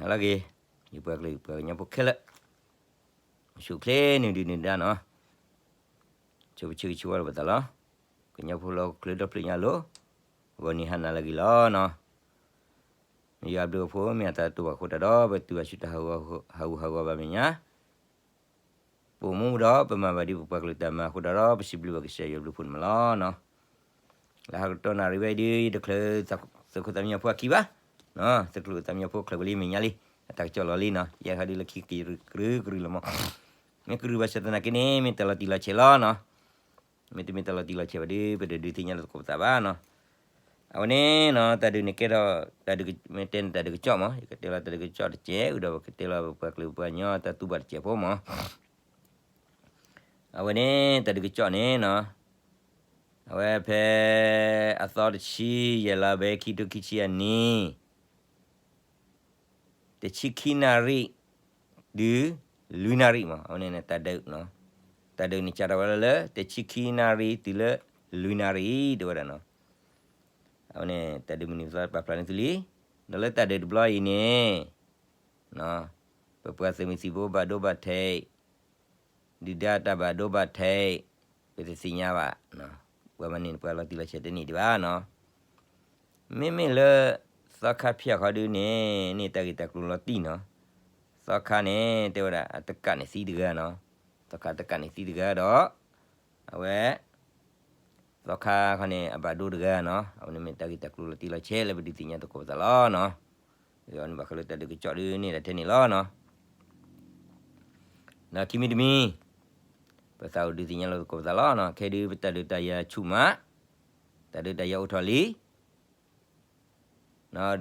နၤလၢအဂ့ၤ, ယပှၤကလုာ်ပှၤကညီဖိခဲလၢာ်, ဆူၣ်ချ့နုာ်ဒုးနုာ်ဒါနီၤ, ဆိပဆၢဂ့ၤဆၢဝါလိာ်ပသးလီၤ. ကညီဖိလၢဟီၣ်ခိၣ်ချၢဒီဖျၢၣ်ညါအလိၤ, ဂီၤနံၤဟါနၤလၢအဂ့ၤလီၤနီၤ. မ့ၢ်ယွၤအဘျုးအဖှိၣ် မ့ၢ်အတၢ်တိၢ်ဘၣ်အဃိတၢ်ဒီး ပတုၤဘၣ်ဆူတၢ်ဟးဂူာ်ဟးဂီၤဘၣ်မဲာ်ညါ ပအိၣ်မူဒီး ပမၤဘၣ်ဒ်ပပှၤကလုာ်တၢ်မၤအဃိတၢ်ဒီး ပစံးဘျုးဘၣ်ကစၢ်ယွၤအဘျုးအဖှိၣ်န့ၣ်မးလီၤနီၤ. လၢဟါကတီၢ်နၣ်ရံၣ်ဝဲအံၤဒုး ယတချုးသုးခိၣ်သးမံညီဖိအခံဘၣ်, သုးခိၣ်သးမံညီဖိချုးဝဲလံမဲာ်ညါလံ, အတၢ်ကစီၣ်လီၤလံနီၤ, ယဲခါဒုးလၢခံက့ၤကရုကရုလီၤမး, မ့ၢ်ကရုဘၣ်ဆၣ်သနာ်က့န့ၣ် မ့ၢ်တၢ်လီၤတံၢ်လီၤဆဲးလီၤနီၤ. မ့တမ့ၢ်တၢ်လီၤတံၢ်လီၤဆဲးဘၣ်ဒီး ပတဒုးသ့ၣ်ညါလီၤသကိးပသးဘၣ်နီၤ. အဝဲန့ၣ်နီၤ တၢ်ဒုးန့ၣ်ကဲထီၣ် တၢ်ဒုး မ့ၢ်တဲန့ၣ်တၢ်ဒုးကစီၣ်မး, ယကတဲလီၤတၢ်ဒုးကစီၣ်တစဲး ဝံၤဒီးပကတဲလီၤပပှၤကလုာ်ပှၤကညီတၢ်တူၢ်ဘၣ်တစဲးဖိမး. အဝဲန့ၣ် တၢ်ဒုးကစီၣ်န့ၣ်နီၤ, အဝဲဖဲ အသီတဆံယဲၢ်လါဘဲ ခံထိခံဆံအနံၤ တဆံခံနၣ်ရံၣ် တုၤ လွံၢ်နၣ်ရံၣ်မး, အဝဲန့ၣ်တၢ်ဒုး, တၢ်ဒုးန့ၣ်စးထီၣ်ဝဲလၢ တဆံခံနၣ်ရံၣ်တုၤလၢ လွံၢ်နၣ်ရံၣ် တဲဝဲဒၣ်နီၤ. အဝဲန့ၣ် တၢ်ဒုးမနုၤသီပာ်ဖျါန့ၢ်သုလံ, ဒီးလၢတၢ်ဒုးတဘျီအံၤန့ၣ် ပပှၤသုးမုၢ်သံၣ်ဘိဘၣ်ဒိဘၣ်ထံး ဒုၣ်ဒါတၢ်ဘၣ်ဒိဘၣ်ထံး ပတသ့ၣ်ညါဘၣ်, ပှၤမၤန့ၢ်ပှၤလီၤတံၢ်လီၤဆဲးတန့ၢ်ဒံးဘၣ်နီၤ. မ့မ့ၢ်လၢ သီခါဖၠၣ်ခီဒုန့ၣ် န့ၢ်တၢ်ဂ့ၢ်တၢ်ကျိၤလီၤတံၢ်နီၤ. သီခါန့ၣ် တဲဝဲဒၣ် အတကးန့ၣ်သံတဂၤနီၤ, သီခါတကးန့ၣ်သံတဂၤဒီး အဝဲ သီခါခီန့ၣ် အဘၣ်ဒိတဂၤနီၤ, အဝဲန့ၣ်မ့ၢ်တၢ်ဂ့ၢ်တၢ်ကျိၤလီၤတံၢ်လီၤဆဲးလၢပဒုးသ့ၣ်ညါသကိးပသးလီၤနီၤ. အဝဲန့ၣ်ဘၣ်ဃးလၢတၢ်ဒုးကစီၣ်ဒုန့ၣ်ဒၣ်ထဲန့ၣ်လီၤနီၤ. ဒီးခံမံၤတမံၤ ပသးအိၣ်ဒုးသ့ၣ်ညါလီၤသကိးပသးလီၤနီၤ. ခဲဒုးပတၢ်ဒုးတၢ်ယၤဆူၣ်မး, တၢ်ဒုးတၢ်ယၤအိၣ်ထီၣ်လံ ဒီး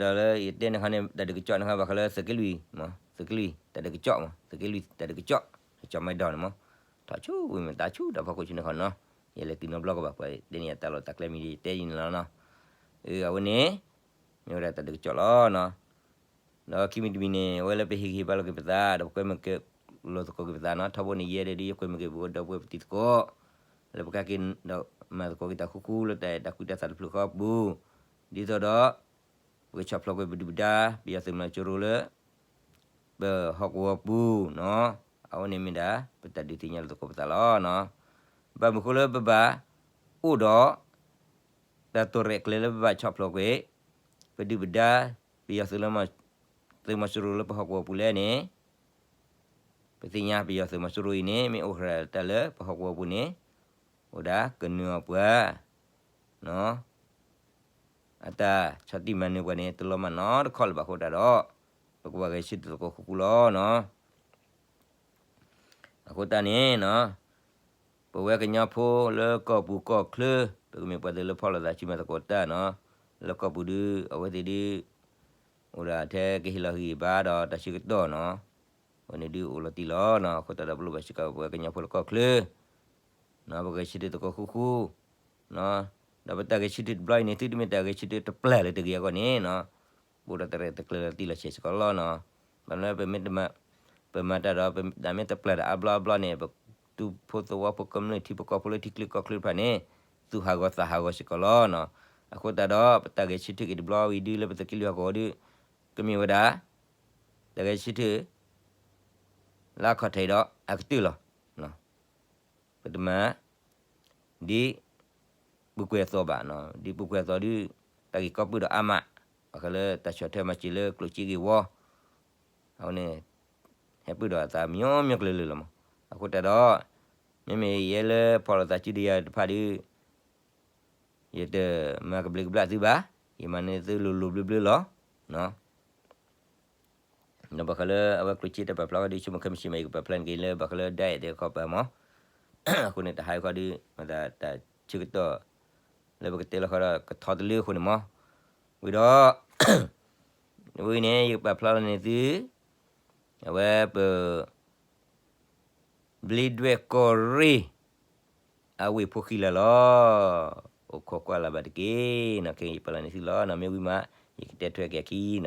လၢယတဲန့ၣ်ခီန့ၣ် တၢ်ဒုးကစီၣ်န့ၣ်ခီ ဘၣ်ဃးလၢသုးက့လွံၢ်မး, သုးက့လွံၢ်တၢ်ဒုးကစီၣ်မး, သုးက့လွံၢ်တၢ်ဒုးကစီၣ်, ကစီၣ်မ့ၢ်ဒီးန့ၣ်မး, ထီၣ်ဆူၣ်ဝံၤမ့ၢ်တၢ်ဆူၣ်ဒီးဖီခိၣ်ဆူၣ်န့ၣ်ခီနီၤ, ယလဲၤတုၤနီတဘျီကဘၣ်ပှၤတဲန့ၣ် ယတၢ်လီၢ်တၢ်ကျဲမံၤဒ်ယတဲယံၤန့ၣ်လီၤနီၤ. အဝဲန့ၣ် မ့ၢ်ဝဲဒၣ်တၢ်ဒုးကစီၣ်လီၤနီၤ. ဒီးခံမံၤတမံၤန့ၣ် အဝဲလၢပဟ့ၣ်ဂံၢ်ဟ့ၣ်ဘါလိာ်က့ၤပသး ဒီးပကွဲမုာ်က့ၤလိာ်သကိးက့ၤပသးနီၤ, ထီဘိန့ၣ်ယဲဒၣ်ဒ် ယကွဲမုာ်က့ၤပဝဲဒီပုၢ်ဝဲၢ်ပတံၤသကိး လၢပကက့ၤဒီးမၤသကိးက့ၤတၢ်ဃူဃူလၢတၢ်အဲၣ်တၢ်ကွံတၢ်သးတဖျၢၣ်ဃီအပူၤ, ဒ်သိးဒီး ပကဆီၣ်ဖျိးကွံာ်ပဒုၣ်ပဒါ ပယီၤသုးမီၤစိရိၤလၢ ပဟီၣ်ကဝီၤပူၤနီၤ, အဝဲန့ၣ်မ့ၢ်ဒၣ် ပတၢ်ဒုးသ့ၣ်ညါလီၤသကိးပသးလီၤနီၤ. ဘၣ်မနုၤဃိလၢပဘၣ်အိၣ်ဒီး တၢ်တိာ်ရဲၣ်ကျဲၤလၢပဘၣ်ဆီၣ်ဖျိးကွံာ် ပဒုၣ်ပဒါ ပယီၤသုးလၢ သုးမီၤစိရိၤလၢပဟီၣ်ကဝီၤပူၤလဲၣ်န့ၣ် ပသ့ၣ်ညါပယီၤသုးမီၤစိရိၤအံၤန့ၣ် မ့ၢ်အိၣ်ဃရၢတၢ်လၢပဟီၣ်ကဝီၤပူၤန့ၣ် အိၣ်ဒၣ်ကနုာ်အီၤပှၤ အတၢ်ဆီၣ်တံၢ်မၤနၢၤပှၤန့ၣ် တလီၤမၢ်နီတခီလၢၤဘၣ်အဃိတၢ်ဒီး ပကဘၣ်ဂဲၤဆၢထၢၣ်သကိးဃူဃူလီၤနီၤ. အဃိတၢ်န့ၣ်နီၤ ပဝဲကညီဖိလၢကီၢ်ပူၤကီၢ်ချၢ ပကမ့ၢ်ပှၤသ့ၣ်လၢဖီၣ်လိာ်သးဆူမဲာ်သကိးတၢ်နီၤ, လၢကီၢ်ပူၤဒုး အဝဲသ့ၣ်ဒုး အိၣ်ဒၣ်ထဲကဟ့ၣ်လီၤဟ့ၣ်ဂံၢ်ဘါဒီးတၢ်ဆၢကတီၢ်နီၤ, အဝဲန့ၣ်ဒုးအိၣ်လီၤတံၢ်လီၤနီၤ, အဃိတၢ်ဒီးပလိၣ်ဘၣ်စ့ၢ်ကီးပဝဲကညီဖိလၢကီၢ်ချၢ ပကဂဲၤဆၢထၢၣ်သကိးဃူဃူ ဒီးပတၢ်ဂဲၤဆၢထၢၣ်တဘျီအံၤန့ၣ် သုတမ့ၢ်တၢ်ဂဲၤဆၢထၢၣ်တပျၢ်လၢတဂ့ၤအဂီၢ်န့ၣ်နီၤ, ဘူးဒီးတရဲၣ်တကျဲၤလီၤတံၢ်လီၤဆဲးစ့ၢ်ကီးလီၤနီၤ. ဘၣ်မနုၤပမ့ၢ်တမၤ ပမၤတၢ်ဒီး တၢ်မ့ၢ်တပျၢ်ဒီးအါဘျီအါဘျီန့ၣ် ပသူဖိသဝီဖိကမျၢၢ်ထံဖိကီၢ်ဖိလၢထံချၢကီၢ်ချၢတဖၣ်န့ၣ် သူၣ်ဟးဂီၤသးဟးဂီၤစ့ၢ်ကီးလီၤနီၤ. အဃိတၢ်ဒီး ပတၢ်ဂဲၤဆၢထၢၣ်က့ၤတဘျီဝံၤဒုးလၢပသုးက့လွံၢ်ဟီၣ်ကဝီၤဒုး ကမ့ၢ်ဝဲဒၣ် တၢ်ဂဲၤဆၢထၢၣ် လၢအခီၣ်ထံးဒီးအကတၢၢ်လီၤ. ပတမၤ ဒ်ပူၤကွံာ်အသိးဘၣ်, ဒ်ပူၤကွံာ်အသိးဒုး တၢ်ဂ့ၢ်ကီပၢၢ်ဒီးအါမး, ဘၣ်ဃးလၢတၢ်ဆီၣ်ထွဲမၤစၢၤလၢကျိၣ်စ့ဂ့ၢ်ဝီ, အဝဲန့ၣ် ဟဲပၢၢ်ဒီးအသးမညီမညီကျၢၤလၢာ်လီၤမး. အဃိတၢ်ဒီး မ့မ့ၢ်ယဲလၢဖီၣ်လိာ်သးစုဒီးယၤတဖၣ်ဒုး ယတမၤကဘျံးကဘျၣ်သုဘၣ်, ယမၤန့ၢ်သုလိၤလိၤဘျၢဘျၢလီၤ. ဒီးဘၣ်ဃးလၢအဝဲကျိၣ်စ့တၢ်ပာ်ဖျါဃီဒုး ဆိကမိၣ်ခဲမုၢ်ဆ့ၣ်မး ယကပာ်ဖျါန့ၢ်က့ၤလၢဘၣ်ဃးလၢ diet တခီပၤမး, အဃိန့ၣ် တဟါအံၤဃီဒုး မ့ၢ်တၢ်ဆၢကတီၢ် လၢပကတဲလီၤဃီဒီးကထီတလၢအဃိန့ၣ်မး, ဝံၤဒီး ဝံၤန့ၣ် ယကပာ်ဖျါလီၤန့ၢ်သု အဝဲပ ဘျ့ဒွဲၣ်ကီၢ်ရ့ၣ် အဝ့ၢ်ဖိဃံလၤလီၤ. အိၣ်ခိးကွၢ်လၢ်ဘၣ်တက့ၢ်နီၤ, ခဲအံၤယပာ်လီၤန့ၢ်သုလီၤနီၤ, မ့ၢ်ဝံၤမး ယကတဲထွဲက့ၤအခံနီၤ.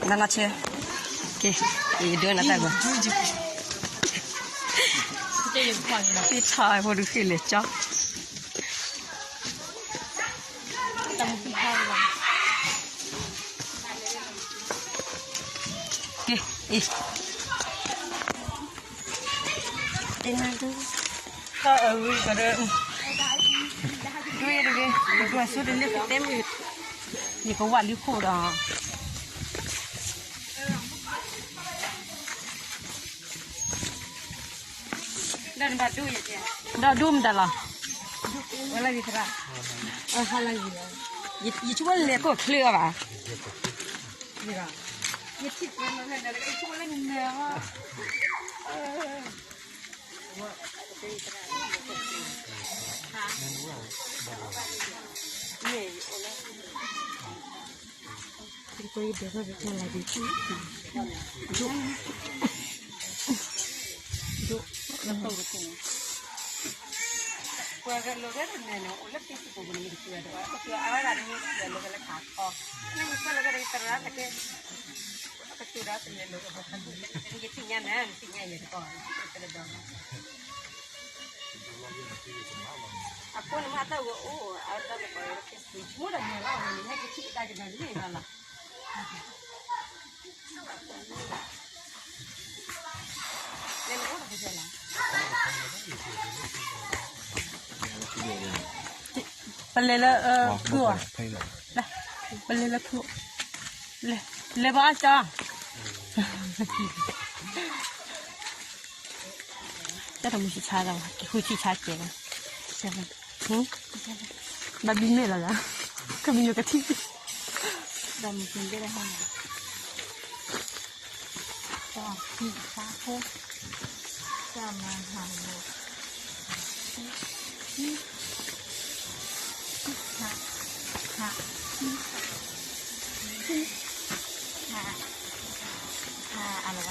နနဆဲ, က့ၤ, ယဒိနတၢ်ဂီၤ, သ့ၣ်ထီၣ်ဖိဒုးဃ့ၢ်လဲၤကၠီ, တၢ်မုၢ်ဃံဟါလီၤ. က့, အ့, တနၤဒု, တၢ်အဂ့ၤကဒီး, ဒုတဂ့ၤ, ဒုအဆိတန့ၢ်ကတဲမုၢ်, ယကဝၣ်လံခိၣ်ဒီး ဒီးဒိၣ်မတၤလီၤ, ယဆိဝဲလဲၤကိၣ်ချ့အီၤဘၣ်, ယဆိဝဲလဲၤနၤလၢယဆိဝဲလၢနၤ, ပှၤကလိာ်ကဲတန့ၣ်န့ၣ် အိၣ်လၢ Facebook ပူၤန့ၣ် မ့ၢ်တတုၤအဒိၣ် ကတုၤအါဝဲဒၣ်န့ၣ် ကတုၤအလိာ်ကဲလၢခးခီ, နမ့ၢ်ကွၢ်လီၤကဲဒီး သရၣ်တကဲ, ကတုၤဒီးတန့ၣ်လိာ်ကဲ, နကသ့ၣ်ညါနၤ နသ့ၣ်ညါယဲတကီၢ်, ကလၢဒီး အဃိန့ၣ်မ့ၢ်အတၢ်ဂီၤအိၣ် အတၢ်ကပီၤ Facebook မ့ၢ်ဒီးမ့ၢ်လီၤဝဲန့ၣ် ဟဲက့ၤထံၣ်ကဒါကဒါန့ၣ်လီၤလီၤ. ပလဲၤလၢခုၣ်အီၤ, ပလဲၤလၢခုၣ်, လဲၤဘၣ်အီၣ်ကၠီ, တၢ်တမုၢ်ဆံးဆါဒီး ဃုဆံးဆါကဲးလီၤ, ဘၣ်ဘံၣ်မဲာ်လီၤလီၤ, ကမံၤယိၤကထံၣ်, ဒီးမုၢ်ဆံးကဲးလီၤ, တၢ်မုၢ်ဆံးဆါဖိ, တၢ်မၤဟးဂီၤ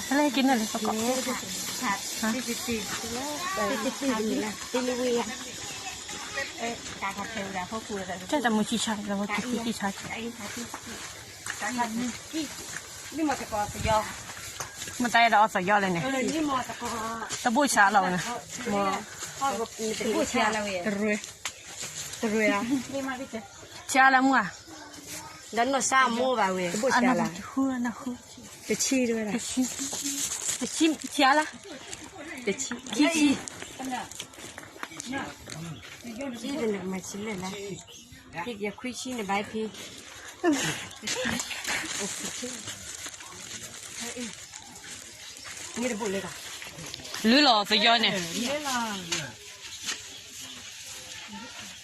ဖဲလဲၣ်က့ၤနၢ်လၢသကိး, တၢ်မုၢ်ဆံးဆါလီၤ ဝဲက့ၤဃုဆံးဆါကဲး, မတၤအဲၣ်ဒိးအီၣ်သယီၣ်လဲၣ်န့ၣ်, တဘိၣ်ဆါလီၤဝဲန့ၣ်, တဘိၣ်ဆါလီၤဝဲ, ဆါလီၤမုၢ်ဧါ, ဒီးနီၢ်ဆါအမိၢ်ဘၣ်ဝဲ, တဆံ, တဆံလီၤ, တဆံ, ခံဆံ, ခံဆံ, ခွံဆံန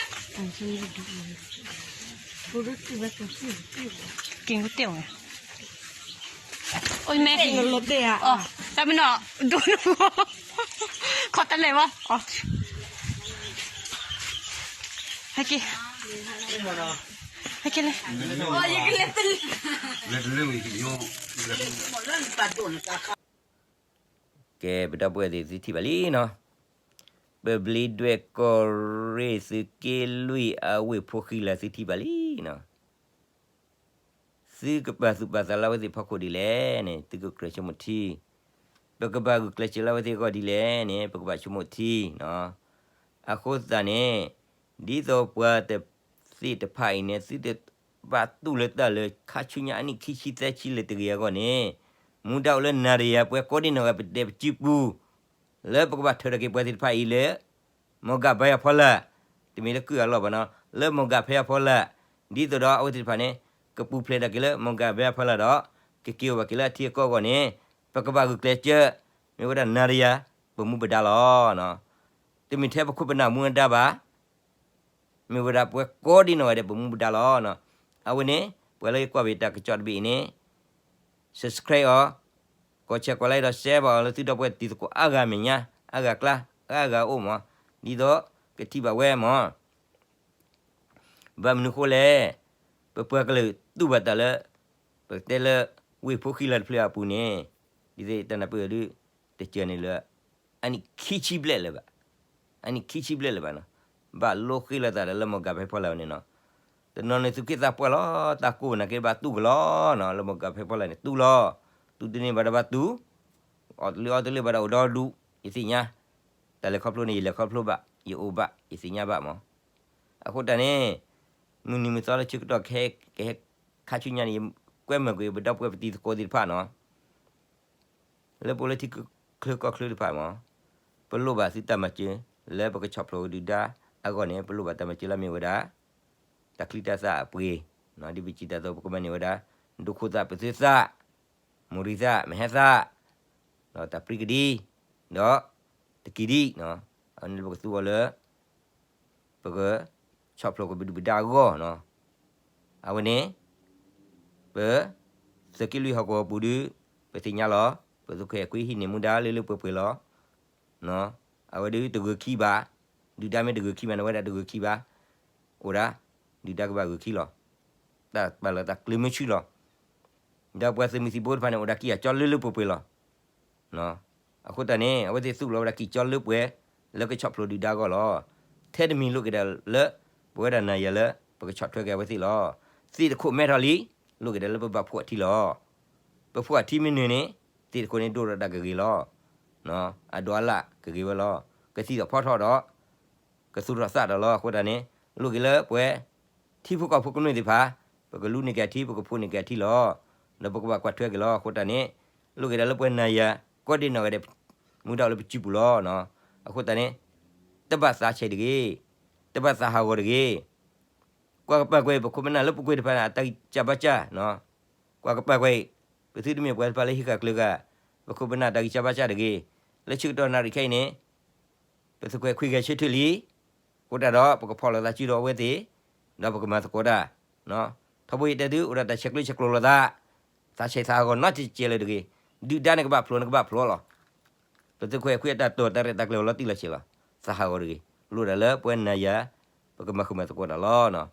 ့ၣ်ဘၣ်ဖံ လုၢ်လီၤသယီၣ်န့ၣ်, န့ၣ်ဘိလီၤ, က့ၤကတ့ၢ်ဝဲ, အိၣ်မ့ၢ်, တၢ်မ့ၢ်နီၤ, ဒိၣ်န, ခီတလဲၤဝဲ, ဟဲက့ၤ, ဟဲက့ၤလဲၣ်, ကဲ ပဒီပုၢ်ဝဲၢ်သ့ၣ်သုထံၣ်ဘၣ်လံနီၤ, ပဘျ့ဒွဲၣ်ကီၢ်ရ့ၣ်သုးက့လွံၢ်အဝ့ၢ်ဖိဃံလၤသုထံၣ်ဘၣ်လံနီၤ, သုကပာ်သူၣ်ပာ်သးလၢအဝဲသ့ၣ်ဖီခိၣ်ဒ်လဲၣ်န့ၣ် သုကကြၢးဆိကမိၣ်ထံ, ပကဘၣ်ဂုာ်ကျဲးစၢးလၢအဝဲသ့ၣ်အဂီၢ်ဒ်လဲၣ်န့ၣ် ပကဘၣ်ဆိကမိၣ်ထံနီၤ, အဃိသတးန့ၣ် ဒ်သိးပှၤတသ့ၣ်တဖၣ်အံၤန့ၣ် သုတဘၣ်တူၢ်လၢတၢ်လၢခါဆူညါအနံၣ်ခံဆံသၢဆံလၢတဂ့ၤအဂီၢ်န့ၣ်, မူဒါအိၣ်လၢနၤဒီးယၤပှၤကိးဒံနီၢ်ဂၤ ပတဲပစုပူၤ လၢပကဘၣ်ထၢထီၣ်က့ၤပှၤသ့ၣ်တဖၣ်အံၤလၢ မီၢ်ကၢ်ဘါယွၤဖီလာ်, တမ့ၢ်လၢကုၢ်အလီၢ်ဘၣ်နီၤ, လၢမီၢ်ကၢ်ဖဲယွၤဖီလာ်, ဒ်သိးဒီးအဝဲသ့ၣ်တဖၣ်န့ၣ် ကပူၤဖျဲးထီၣ်က့ၤလၢမီၢ်ကၢ်ဘါယွၤဖီလာ်ဒီး ကက့ၤအိၣ်ဘၣ်က့ၤလၢအထံအကီၢ်အဂီၢ်န့ၣ် ပကဘၣ်ဂုာ်ကျဲးစၢး, မ့ၢ်ဝဲဒၣ်နၤဒီးယၤ ပမူပဒါလီၤ. တမ့ၢ်ထဲပခိၣ်ပနၢ်မူဒါဘၣ် မ့ၢ်ဝဲဒၣ်ပှၤကိးဒံနီၢ်ဂၤဒဲး ပမူပဒါလီၤ. အဝဲန့ၣ် ပှၤလၢယကွၢ်ဘၣ်တၢ်ကစီၣ်တဘ့ၣ်အံၤန့ၣ် subscribe အီၤ, ကွၢ် share ကွၢ် like ဒီး share ဘၣ်အီၤလၢသုဒီပုၢ်ဝဲၢ်တံၤသကိးအါဂၤအမဲာ်ညါ, အါဂၤအကျါ, အါဂၤအအိၣ်မး, ဒ်သိးကထံၣ်ဘၣ်ဝဲမး. ဘၣ်မနုၤဃိလဲၣ်, ပပှၤကလုာ်တူၢ်ဘၣ်တၢ်လၢ ပကတဲလၢ ဝ့ၢ်ဖိဃံလၤတဖျၢၣ်အပူၤန့ၣ် ဒ်သိးတၢ်နၢ်ပၢၢ်ဒုး တစၢၤန့ၣ်လၢ အနံၣ်ခံဆံဘျဲၣ်လၢၤဘၣ်, အနံၣ်ခံဆံဘျဲၣ်လၢၤဘၣ်နီၤ, ဘၣ်လိဃ့လိာ်သးဒီးလၢမီၢ်ကၢ်ဖဲဖီလာ်န့ၣ်နီၤ. တနီၤန့ၣ်သုးက့သးပှၢ်လီၤ, တၢ်ကိၢ်နာ်က့ဘၣ်တူၢ်ကလီနီၤ, လၢမီၢ်ကၢ်ဖဲဖီလာ်န့ၣ် တူၢ်လီၤ, တူၢ်တန့ၢ်ဘၣ်ဒီးဘၣ်တူၢ်, အီၣ်တလၢအီတလၢဘၣ်ဒီးအိၣ်ဒီဒူၣ်, ယသ့ၣ်ညါ, တၢ်လဲၤခီဖျိန့ၣ် ယလဲၤခီဖျိဘၣ်, ယအိၣ်ဘၣ်, ယသ့ၣ်ညါဘၣ်မး. အဃိတၢ်န့ၣ် မုၢ်နံၤမုၢ်သီလၢဆၢကတီၢ်ခဲ ကဟဲခါဆူညါန့ၣ် ယကွဲမုာ်ကွံာ်ပဒီပုၢ်ဝဲၢ်ပတံၤသကိးသ့ၣ်တဖၣ်နီၤ လၢပအိၣ်လၢထံချၢကီၢ်ချၢတဖၣ်မး, ပလိၣ်ဘၣ်သုတၢ်မၤစၢၤ လၢပကဆီၣ်ဖျိးကဒုၣ်ဒါအဂီၢ်န့ၣ် ပလိၣ်ဘၣ်တၢ်မၤစၢၤလၢမ့ၢ်ဝဲဒၣ် တၢ်ချံတၢ်သၣ်အပှ့ၤ, ဒ်ပစံးတၢ်အသိး ပကမၤန့ၢ်ဝဲဒၣ် ဒိခိၣ်သၣ် ပသုသၣ်, မိၢ်ရံသၣ် မဟဲသၣ်, ဒီးတၢ်ပြံကဒံ, ဒီး တကံဒံ, အန့ၣ်ပကသူအီၤလၢ ပကဆီၣ်ဖျိးကဒုၣ်ဒါအဂီၢ်နီၤ, အဝဲန့ၣ် ပ သုးက့လွံၢ်ဟီၣ်ကဝီၤပူၤဒုး ပသ့ၣ်ညါလီၤ, ပသုးခွဲးခွံဟံးန့ၢ်မူဒါလၢလၢပှဲၤပှဲၤလီၤ, အဝဲဒုးတဂၢၢ်ခံဘၣ်, ဒုၣ်ဒါမ့ၢ်တဂၢၢ်ခံဘၣ်န့ၣ် ဝဲဒၣ်တဂၢၢ်ခံဘၣ်, အိၣ်ဒၣ် ဒုၣ်ဒါကဘၣ်ဂၢၢ်ခံလီၤ, တၢ်ပာ်လီၤတၢ်ကျဲၤမုဆူလီၤ, ဒီးပှၤသုးမုၢ်သံၣ်ဘိတဖၣ်န့ၣ် အိၣ်ဒၣ်ကံၢ်အကၠီလၢလၢပှဲၤပှဲၤလီၤ အဃိသတးန့ၣ် အဝဲသ့ၣ်သူၣ်လီၤဝဲဒၣ်ကံၢ်ကၠီလၢပှဲၤ လၢကဆီၣ်ဖျိးဒုၣ်ဒါအဂီၢ်လီၤ, ထဲတမံၤလိၣ်က့ၤဒၣ်လၢ ပဝဲဒၣ်နၤယၤလၢ ပကဆီၣ်ထွဲက့ၤအဝဲသ့ၣ်လီၤ, သ့ၣ်တခိၣ်မဲထီၣ်လံ, လိၣ်က့ၤဒၣ်လၢပဘၣ်ဖှီၣ်ထံလီၤ, ပဖှီၣ်ထံမ့ၢ်နုာ်န့ၣ် သ့ၣ်တခိၣ်န့ၣ်ဒိၣ်ထီၣ်ဒၣ်ကဂ့ၤလီၤ, အဒိးအလၣ်ကဂ့ၤဝဲလီၤ, ကသံၣ်ထီၣ်ဖီထီၣ်ဒီး ကသူၣ်ထီၣ်သၣ်ထီၣ်လီၤ, အဃိသတးန့ၣ် လိၣ်က့ၤလၢပှၤ ထံဖိကီၢ်ဖိကမျၢၢ်သ့ၣ်တဖၣ် ပကလူန့ၢ်က့ၤအထံ ပကဖှီၣ်န့ၢ်က့ၤအထံလီၤ, ဒီးပကဘၣ်ကွၢ်ထွဲက့ၤလီၤ, အဃိသတးန့ၣ် လိၣ်က့ၤဒၣ်လၢပှၤနၤယၤ ကိးဒ့ၣ်နီၣ်ဂၤဒဲး မူဒါအိၣ်လၢပစုပူၤလီၤ, အဃိသတးန့ၣ် တဘၣ်သးဆံးတဂ့ၤ, တဘၣ်သးဟးဂီၤတဂ့ၤ, ကွၢ်ကပာ်ကွံာ် ပခိၣ်ပနၢ်လၢပူၤကွံာ်တဖၣ်န့ၣ် အတၢ်ဂံၢ်စၢ်ဘါစၢ်, ကွၢ်ကပာ်ကွံာ် ပသုတမ့ၢ်ပှၤတဖၣ်လၢဟံးဃာ်ကျၢၤဃာ် ပခိၣ်ပနၢ်တၢ်ဂံၢ်စၢ်ဘါစၢ်တဂ့ၤ, လၢဆၢကတီၢ်နၣ်ရံၣ်ခဲအံၤန့ၣ် ပသုးခွဲးခွံဂဲၤဆၢထၢၣ်လံ, အဃိသတးဒီး ပကဖီၣ်လိာ်သးစုဒီးအဝဲသ့ၣ်, ဒီးပကမၤသကိးတၢ်, ထီဘိယတဲသု အိၣ်ဒီးတၢ်ဆဲးကျိးဆဲးကျိးလိာ်သး, သးဆံးသးဟးဂီၤနီတကဲလၢၤတဂ့ၤ, ဒုၣ်ဒါန့ၣ်ကဘၣ်ဖျိးန့ၣ်ကဘၣ်ဖျိးလီၤ, ပသုးခွဲးခွံအတၢ်တိာ်တၢ်ရဲၣ်တၢ်ကျဲၤအိၣ်လီၤတံၢ်လီၤဆဲးလီၤ, သးဟးဂီၤတဂ့ၤ, လိၣ်ဒၣ်လၢပှၤနၤယၤ ပကမၤဃုာ်မၤသကိးတၢ်လီၤ,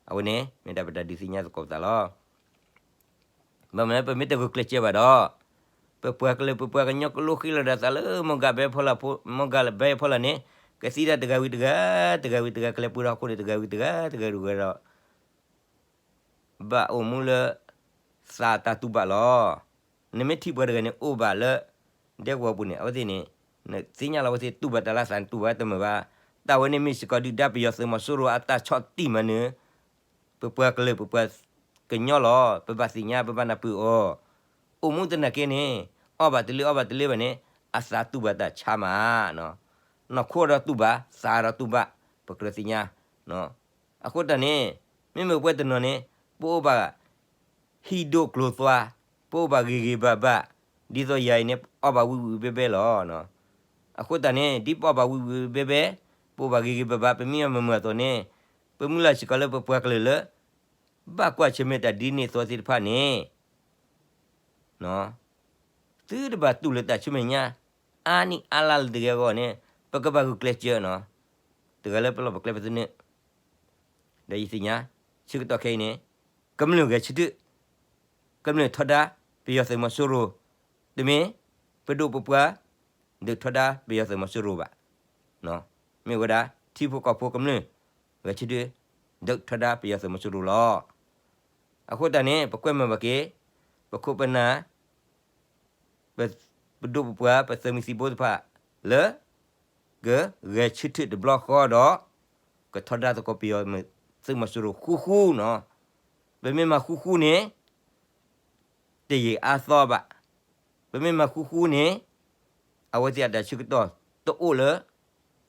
အဝဲန့ၣ် မ့ၢ်ဒၣ်ပတၢ်ဒုးသ့ၣ်ညါသကိးပသးလီၤ. ဘၣ်မနုၤ ပမ့ၢ်တဂုာ်ကျဲးစၢးဘၣ်ဒီး, ပပှၤကလုာ် ပပှၤကညီကလိဃ့လီၤဒၣ်သးလၢ မိၢ်ဂၤဘဲဖီလာ်ဖိ, မိၢ်ဂၤဘဲဖီလာ်န့ၣ် ကသံတၢ်တဂၤဝံၤတဂၤ, တဂၤဝံၤတဂၤ ကလဲၤပှ့ၤဒီးဟီၣ်ခိၣ်န့ၣ် တဂၤဝံၤတဂၤ, တဂၤဝံၤတဂၤဒီး ဘၣ်အိၣ်မူလၢ သးတၢ်တူၢ်ဘၣ်လီၤ. နမ့ၢ်ထံၣ်ပှၤတဂၤန့ၣ် အိၣ်ဘၣ်လၢ ဒဲကဝီၤပူၤန့ၣ် အဝဲသ့ၣ်န့ၣ် နသ့ၣ်ညါလီၤ အဝဲသ့ၣ်တူၢ်ဘၣ်တၢ်လၢသးန့ၣ် တူၢ်ဘၣ်တမုာ်ဘၣ်. တၢ်ဝဲန့ၣ်မ့ၢ်စ့ၢ်ကီးဒုၣ်ဒါပယီၤသုးမီၤစိရိၤ အတၢ်ဆီၣ်တံၢ်မးန့ၣ် ပပှၤကလုာ် ပပှၤကညီလီၤ. ပဘၣ်သ့ၣ်ညါ ပဘၣ်နၢ်ပၢၢ်အီၤ. အိၣ်မူသနာ်က့န့ၣ် အီၣ်ဘၣ်တလၢ အီဘၣ်တလၢဘၣ်န့ၣ် အသးတူၢ်ဘၣ်တၢ်ဆါမး. နီၢ်ခိဒီးတူၢ်ဘၣ်, သးဒီးတူၢ်ဘၣ်, ပကြၢးသ့ၣ်ညါ. အဃိတၢ်န့ၣ် မ့မ့ၢ်ပဝဲတနီၤန့ၣ် ပအိၣ်ဘၣ် ဟံၣ်ဒိၣ်ကျိၤသွါ, ပအိၣ်ဘၣ်ဂ့ၤဂ့ၤဘၣ်ဘၣ်, ဒ်သိးယၤအံၤန့ၣ် အီၣ်ဘၣ်ဝံၣ်ဝံၣ်ဘဲဘဲလီၤ. အဃိတၢ်န့ၣ် ဒ်ပအီၣ်ဘၣ်ဝံၣ်ဝံၣ်ဘဲဘဲ, ပအိၣ်ဘၣ်ဂ့ၤဂ့ၤဘၣ်ဘၣ်, ပမံမၤမုာ်မုာ်အသိးန့ၣ် ပမုၢ်လၢ်စ့ၢ်ကီးလၢပပှၤကလုာ်လၢ ဘၣ်ကွၢ်ဆၢၣ်မဲာ်တၢ်ဒ်န့ၣ်အသိးသ့ၣ်တဖၣ်န့ၣ် သုတဘၣ်တူၢ်လိာ်တၢ်ဆူမဲာ်ညါ အါနံၣ်အါလါလၢတဂ့ၤအဂီၢ်န့ၣ် ပကဘၣ်ဂုာ်ကျဲးစၢးနီၤ. တဂၤလၢပလီၢ်ပကျဲပသနၢၣ်, ဒီးယသ့ၣ်ညါ ဆၢကတီၢ်ခဲအံၤန့ၣ် ကမျၢၢ်ဂဲၤဆၢထၢၣ်, ကမျၢၢ်ထီဒါ ပယီၤသုးမီၤစိရိၤ, တမ့ၢ် ပဒိၣ်ပပှၢ် ဒုးထီဒါပယီၤသုးမီၤစိရိၤဘၣ်. မ့ၢ်ဝဲဒၣ် ထံဖိကီၢ်ဖိကမျၢၢ် ဂဲၤဆၢထၢၣ် ဒုးထီဒါပယီၤသုးမီၤစိရိၤလီၤ. အဃိတၢ်န့ၣ် ပကွဲမုာ်ဘၣ်က့ၤ ပခိၣ်ပနၢ် ပဒိၣ်ပပှၢ် ပသုးမုၢ်သံၣ်ဘိတဖၣ်လၢ ကဂဲၤဆၢထၢၣ်တဘျီဃီဒီး ကထီဒါသကိးပယီၤသုးမီၤစိရိၤဃူဃူနီၤ. ပမ့ၢ်မၤဃူဃူန့ၣ် တယံာ်အါသီဘၣ်. ပမ့ၢ်မၤဃူဃူန့ၣ် အဝဲသ့ၣ်အတၢ်ဆၢကတီၢ်တအိၣ်လၢ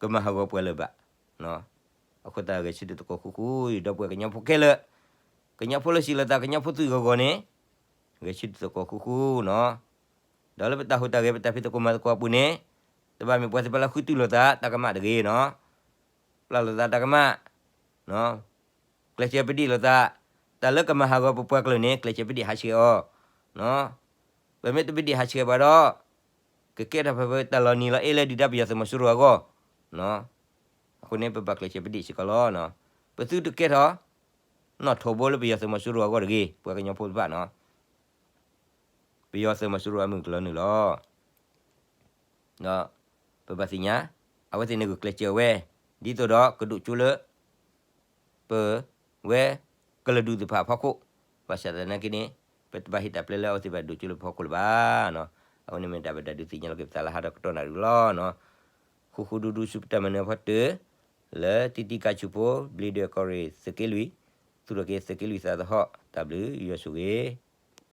ကမၤဟးဂီၤပှၤလၢၤဘၣ်. အဃိသတးဂဲၤဆၢထၢၣ်သကိးဃူဃူ, ဒီပုၢ်ဝဲၢ်ကညီဖိခဲလၢာ်, ကညီဖိလၢစံးလိာ်သးကညီဖိသုးဂီၤဂီၤန့ၣ် ဂဲၤဆၢထၢၣ်သကိးဃူဃူနီၤ. ဒီးလၢပတၢ်ဟူးတၢ်ဂဲၤ ပတၢ်ဖံးသကိးမၤသကိးအပူၤန့ၣ် တဘၣ်မ့ၢ်ပှၤသ့ၣ်တဖၣ်လၢဃုတူၢ်လိာ်သးတၢ်ကမၣ်တဂ့ၤနီၤ. ပျၢ်လိာ်သးတၢ်ကမၣ် ကျဲးစၢးပဒံၣ်လိာ်သး, တၢ်လၢကမၤဟးဂီၤပပှၤကလုာ်န့ၣ် ကျဲးစၢးပဒံၣ်ဟးဆှဲးအီၤ. ပမ့ၢ်တပဒံၣ်ဟးဆှဲးဘၣ်ဒီး ကကဲထီၣ်ဖဲတၢ်လီၤနံၤလီၤအဲၣ်လၢဒုၣ်ဒါပယီၤသုးမီၤစိရိၤအဂီၢ်. အဃိန့ၣ် ပဘၣ်ကျဲးစၢးပဒံၣ်စ့ၢ်ကီးလီၤ. ပသုတကဲထီၣ် နီၣ်ထိးဘိလၢပယီၤသုးမီၤစိရိၤအဂီၢ်တဂ့ၤ, ပှၤကညီဖိတဖၣ်နီၤ. ပယီၤသုးမီၤစိရိၤအမုၢ်ကလီၤနုာ်လီၤ. ဒီးပဘၣ်သ့ၣ်ညါ အဝဲသ့ၣ်န့ၣ်ဂုာ်ကျဲးစၢးဝဲ ဒ်သိးဒီးကဒိၣ်ကၠိလၢ ပဝဲကလုာ်ဒူၣ်သ့ၣ်တဖၣ်အဖီခိၣ်, ဘၣ်ဆၣ်သနာ်က့န့ၣ် ပတဘၣ်ဟ့ၣ်တၢ်ပျဲလၢအဝဲသ့ၣ်ဘၣ်ဒိၣ်ကၠိလၢပဖီခိၣ်လၢၤဘၣ်. အဝဲန့ၣ်မ့ၢ်တၢ်ပတၢ်ဒုးသ့ၣ်ညါလီၤက့ၤပသးလၢဟါဒီးကတီၢ်နၣ်ရံၣ်လီၤ. ဃူဃူဒူဒူဆူပတၢ်မၤနၢၤအဖီတၢၢ်, လၢတံတံကါဆူၣ်ဖိ ဘျံးဒွဲၣ်ကီၢ်ရ့ၣ်သုးက့လွံၢ်, သူၣ်ထီၣ်က့ၤသုးက့လွံၢ်သးသဟီၣ် တၢ်ဘျုးယွၤဆိၣ်ဂ့ၤ